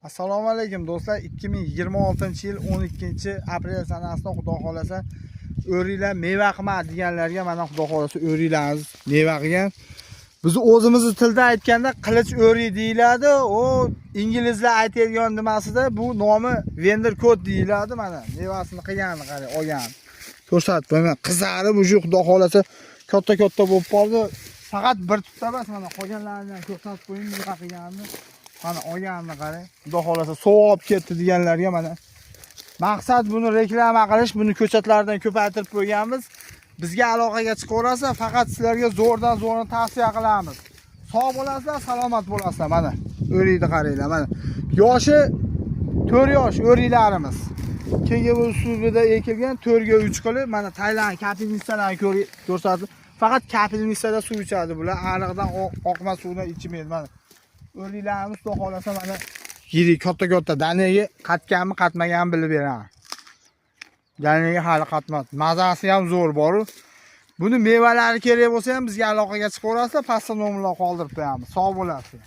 Assalomu alaykum, do'stlar. 2026-yil 12 aprel sanasida, Xudo xolasa, o'riklar meva qilmadi deganlarga, mana, Xudo xolasa, o'riklarimiz meva qilgan. Biz o'zimizni tilda aytganda qilich o'rik deyiladi. U inglizlar aytadigan nimasida bu nomi Vendor Kod deyiladi. Mana, mevasini qilganini qarang, olgan. Ko'rsatib qo'yaman. Qizarib уже, Xudo xolasa, katta katta bo'lib qoldi. Faqat bir tupta emas, mana, qolganlarini ham ko'rsatib qo'ying, nima qilganini. Mana, olganini qarang. Xudo xolasa, sovib ketdi deganlarga, mana, maqsad buni reklama qilish, buni ko'chatlardan ko'paytirib qo'yganmiz. Bizga aloqaga chiqaverasizlar, faqat sizlarga zo'rdan zo'rni tavsiya qilamiz. Sog' bo'lasizlar, salomat bo'lasizlar. Mana, o'rikni qaranglar, mana. Yoshi 4 yosh o'riklarimiz. KGB uslubida ekilgan, 4 ga 3 qilib, mana, Tailand капельница larni ko'rsatib, faqat капельница da suv ichadi bular, ariqdan oqma suvdan ichmaydi. Mana, o'riklarimiz, Xudo xolasa, mana, yirik, katta katta. Danaga qatganmi, qatmaganmi, bilib beraman. Danaga hali qatmadi. Mazasi ham zo'r boru. Buni mevalari kerak bo'lsa ham, bizga aloqaga chiqaverasizlar, pastda nomerlar qoldirib qo'yamiz. Sog' bo'lasizlar.